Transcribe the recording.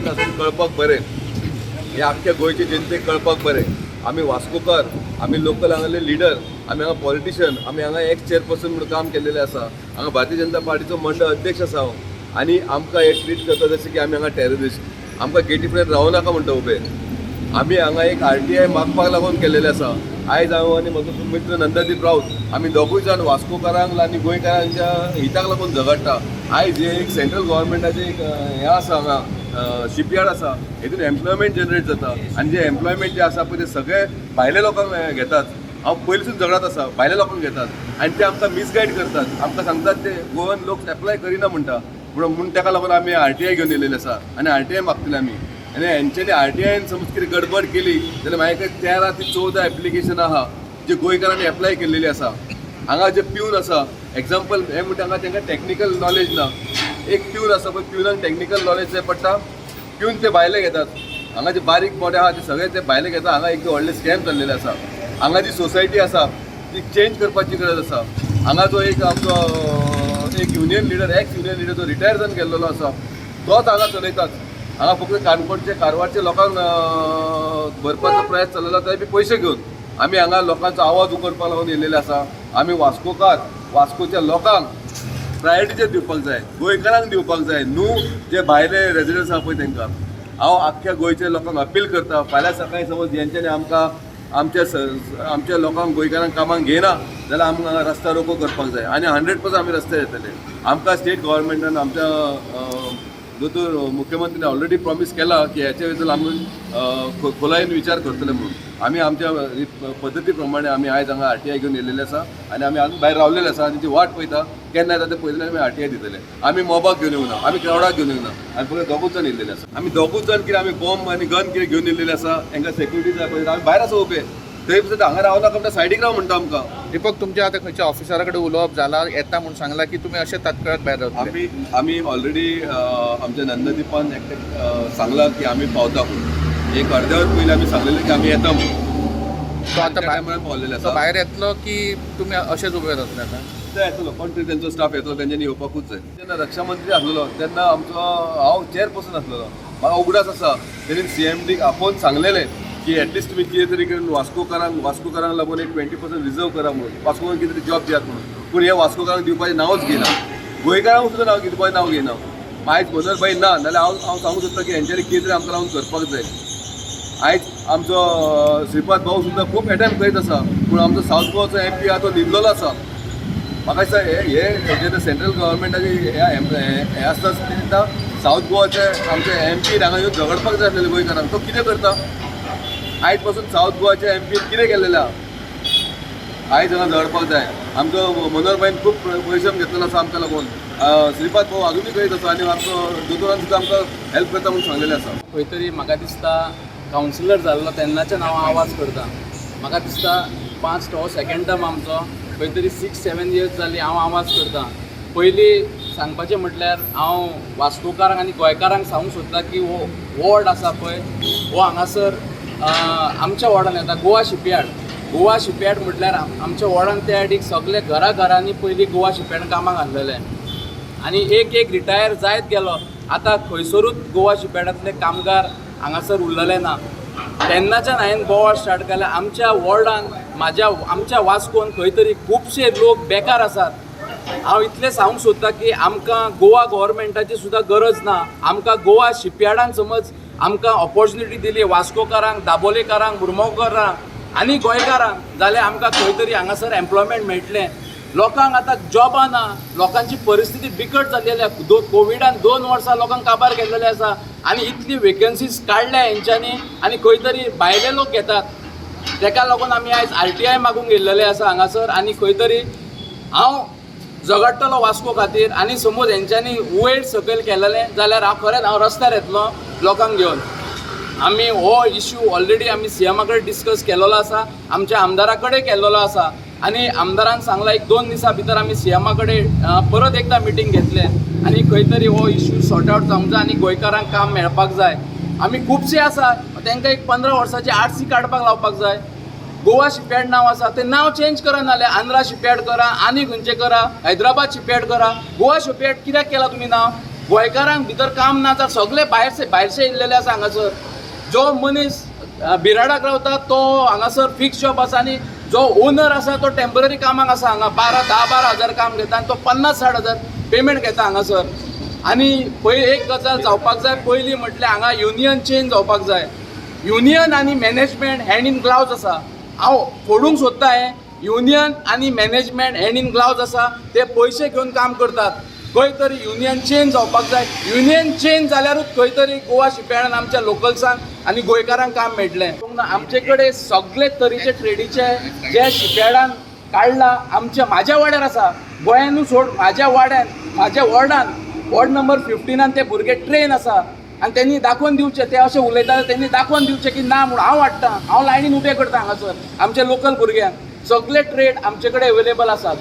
आसा तें कळपाक बरें, हे आख्ख्या गोंयचे जनतेक कळपाक बरें. आमी वास्कोकार, आमी लोकल हांगाले लिडर, आमी हांगा पॉलिटिशियन, आमी हांगा एक्स चेअरपर्सन म्हणून काम केल्लेलें आसा. हांगा भारतीय जनता पार्टीचो मंडळ अध्यक्ष आसा हांव आनी आमकां हे ट्रीट करता जशें की आमी हांगा टेररिस्ट. आमकां गेटी फुडें रावूं नाका म्हणटा उबे. आमी हांगा एक आरटीआय मागपाक लागून केल्लेलें आसा. आयज हांव आनी म्हजो मित्र नंदादीप राऊत आमी दोगूय जाण वास्कोकारांक आनी गोंयकारांच्या हिताक लागून झगडटा. आयज हे एक सेंट्रल गव्हर्मेंटाचें एक हें आसा, हांगा शिपयार्ड आसा, हेतून एम्प्लॉयमेंट जनरेट जाता आनी जे एम्प्लॉयमेंट जे आसा पळय ते सगळे भायले लोकांक घेतात. हांव पयलींसून झगडत आसा, भायल्या लोकांक घेतात आनी ते आमकां मिसगायड करतात. आमकां सांगतात ते गोवन लोक एप्लाय करिना म्हणटा, म्हणून ताका लागून आमी आरटीआय घेवन येयलेले आसा आनी आरटीआय मागतले आमी. आनी हेंच्यांनी आरटीआयन समज कितें गडबड केली जाल्यार मागीर 13 ते 14 एप्लिकेशन आहा जे गोंयकारांनी एप्लाय केल्लेली आसा. हांगा जे प्यून आसा, एग्जाम्पल हे म्हणटा, हांगा तांकां टॅक्निकल नॉलेज ना. एक प्यून आसा पळय, प्युनाक टॅक्निकल नॉलेज जाय पडटा, प्यून ते भायले घेतात. हांगा जे बारीक मोठे आहा ते सगळे ते भायले घेतात. हांगा एक व्हडलें स्कॅम चल्लेलें आसा. हांगा जी सोसायटी आसा ती चेंज करपाची गरज आसा. हांगा जो एक आमचो एक union leader, ex union leader जो रिटायर जावन गेल्लेलो आसा तोच हांगा चलयतात. हांगा फक्त काणकोणचे कारवारचे लोकांक भरपाचो प्रयत्न चलयला, ते बी पयशे घेवन. आमी हांगा लोकांचो आवाज उखलपाक लागून येयलेले आसा. आमी वास्कोकार, वास्कोच्या लोकांक प्रायोरिटीचेर दिवपाक जाय, गोंयकारांक दिवपाक जाय, न्हू जे भायले रेजिडंट्स आहा पळय तांकां. हांव आख्ख्या गोंयच्या लोकांक अपील करता, फाल्यां सकाळीं समज हेंच्यांनी आमकां आमच्या आमच्या लोकांक गोंयकारांक कामाक घेयना जाल्यार आमकां हांगा रस्ता रोको करपाक जाय आनी 100% आमी रस्त्यार येतले. आमकां स्टेट गव्हर्मेंटान, आमच्या दोतोर मुख्यमंत्रीने ऑलरेडी प्रॉमीस केला की ह्याच्या बद्दल आमी खोलायेन विचार करतले म्हणून. आमी आमच्या पद्दती प्रमाणे आमी आयज हांगा आरटीआय घेवन येयलेले आसा आनी आमी अजून भायर रावलेले आसा आनी ती वाट पळयता केन्ना येता ते पयतले. आमी आरटीआय दितले. आमी मोबाक घेवन येवना, आमी क्रावडाक घेवन येवना, आमी फक्त दोगूच जाण येयल्लेले आसा. आमी दोगूच जाण कितें आमी बॉम्ब आनी गन कितें घेवन येयल्लेले आसा? हांकां सेक्युरिटी जाय पळय. आमी भायर आसा उबे, थंय पसून हांगा रावनाका म्हणटा, सायडीक राव म्हणटा आमकां. दीपक, तुमच्या आता खंयच्या ऑफिसरा कडेन उलोवप जाला, येता म्हूण सांगला की तुमी अशें तात्काळ भायर रावतले? आमी आमी ऑलरेडी आमच्या नंददीपान एकटे सांगला की आमी पावता म्हणून. एक अर्द्या वर पयलीं आमी सांगलेलें की आमी येता म्हणून. तो आता त्या टायमार पावलेले तो आसा. भायर येतलो की तुमी अशेच उबे रावतले आता? ते येतलो, कोण तरी तेंचो स्टाफ येतलो, तेंच्यांनी येवपाकूच जाय. जेन्ना रक्षा मंत्री आसलेलो तेन्ना आमचो हांव चेअरपर्सन आसलेलो. म्हाका उगडास आसा, तेणी सीएमडीक आपोवन सांगलेलें की एटलिस्ट तुमी कितें तरी करून वास्कोकारांक लागून एक 20% रिजर्व करा म्हणून, वास्कोकारांक कितें तरी जॉब दियात म्हणून. पूण हे वास्कोकारांक दिवपाचें नांवच घेयना, गोंयकारांक सुद्दां नांव दिवपाचें नांव घेयना. आयज मनोहर भाई ना जाल्यार हांव हांव सांगूंक सोदता की हेंच्यांनी कितें तरी आमकां लागून करपाक जाय. आयज आमचो श्रीपाद भाऊ सुद्दां खूब एटेम्प करीत आसा, पूण आमचो सावथ गोवाचो एमपी आहा तो न्हिदलेलो आसा. म्हाका दिसता हे हे जेन्ना सेंट्रल गव्हर्मेंटाचे हे हे आसता तेन्ना सावथ गोवाचे आमचे एमपी हांगा येवन झगडपाक जाय आसलेले गोंयकारांक. तो कितें करता? आयज पासून सावथ गोवाचे एमपीन कितें केल्लेलें आहा? आयज हांगा झगडपाक जाय. आमचो मनोहर भाईन खूब परिश्रम घेतलेलो आसा आमकां लागून. श्रीपाद भाऊ अजुनूय करीत आसा आनी आमचो दोतोरान सुद्दां आमकां हेल्प करता म्हणून सांगलेलें आसा. खंय तरी म्हाका दिसता कावन्सिलर जाल्लो तेन्नाच्यान हांव आवाज करता. म्हाका दिसता 5 हो सेकंड टर्म आमचो. खंय तरी 6-7 इयर्स जाली हांव आवाज करता. पयलीं सांगपाचें म्हटल्यार हांव वास्कोकारांक आनी गोंयकारांक सांगूंक सोदता की हो वॉर्ड आसा पळय, हो हांगासर आमच्या वॉर्डान येता गोवा शिपयार्ड. गोवा शिपयार्ड म्हटल्यार आमच्या वॉर्डान त्या सायडीक सगळे घरा घरांनी पयलीं गोवा शिपयार्ड कामाक आसलेले आनी एक एक रिटायर जायत गेलो. आतां खंयसरूच गोवा शिपयार्डांतले कामगार हांगासर उरलेले ना. तेन्नाच्यान हांवें बोवाळ स्टार्ट केला. आमच्या वॉर्डान, म्हाज्या आमच्या वास्कोन खंय तरी खुबशे लोक बेकार आसात. हांव इतलें सांगूंक सोदतां की आमकां गोवा गोवोरमेंटाची सुद्दां गरज ना. आमकां गोवा शिपयार्डान समज आमकां ऑपॉर्चुनिटी दिली वास्कोकारांक, दाबोलेकारांक, मुरमोकारांक आनी गोंयकारांक जाल्यार आमकां खंय तरी हांगासर एम्प्लॉयमेंट मेळटलें. लोकांक आतां जॉबां ना, लोकांची परिस्थिती बिकट जाल्लेली आसा. कोविडान 2 वर्सां लोकांक काबार केल्लेले आसा आनी इतली वेकन्सीज काडल्या हेंच्यांनी आनी खंय तरी भायले लोक घेतात. तेका लागून आमी आयज आरटीआय मागूंक येयल्लेले आसा हांगासर आनी खंय तरी हांव झगडटलो वास्को खातीर. आनी समज हेंच्यांनी वयर सकयल केलेलें जाल्यार हांव खरेंच हांव रस्त्यार येतलो लोकांक घेवन. आमी हो इशू ऑलरेडी आमी सीएमा कडेन डिस्कस केल्लो आसा, आमच्या आमदारा कडेन केल्लो आसा आनी आमदारान सांगला एक 2 दिसां भितर आमी सीएमा कडेन परत एकदां मिटींग घेतले आनी खंय तरी हो इशू सॉर्ट आवट जावंक जाय आनी गोंयकारांक काम मेळपाक जाय. आमी खुबशे आसा तांकां एक 15 वर्साची आरसी काडपाक लावपाक जाय. गोवा शिपयार्ड नांव आसा, तें नांव चेंज करा, नाल्यार आंध्रा शिपयार्ड करा आनी खंयचें करा, हैदराबाद शिपयार्ड करा. गोवा शिपयार्ड कित्याक केलां तुमी नांव? गोंयकारांक भितर काम ना तर सगळे भायरसे भायरसे येयल्लेले आसा हांगासर. जो मनीस बिराडाक रावता तो हांगासर फिक्स जॉब आसा आनी जो ओनर आसा तो टेंपररी कामाक आसा हांगा 12 10 12 हजार काम घेता आनी तो 50 60 हजार पेमेंट घेता हांगासर. आनी पयली एक गजाल जावपाक जाय, पयली म्हटल्यार हांगा युनियन चेंज जावपाक जाय. युनियन आनी मॅनेजमेंट हँड इन ग्लावज आसा. हांव फोडूंक सोदता हें, युनियन आनी मॅनेजमेंट हँड इन ग्लावज आसा. ते पयशे घेवन काम करतात. खंय तरी युनियन चेंज जावपाक जाय. युनियन चेंज जाल्यारूच खंय तरी गोवा शिपयार्डान आमच्या लोकल्सांक आनी गोंयकारांक काम मेळटलें. आमचे कडेन सगळे तरेचे ट्रेडीचे जे शिपयार्डान काडला आमच्या म्हाज्या वाड्यार आसा, गोंयानूच सोड, म्हाज्या वाड्यान, म्हाज्या वॉर्डान, वॉर्ड नंबर 15 ते भुरगे ट्रेन आसा आनी तेणी दाखोवन दिवचें. ते अशें उलयताले, तेणी दाखोवन दिवचें की ना म्हूण हांव हाडटा, हांव लायनीन उबें करता हांगासर आमच्या लोकल भुरग्यांक. सगळे ट्रेड आमचे कडेन अवेलेबल आसात.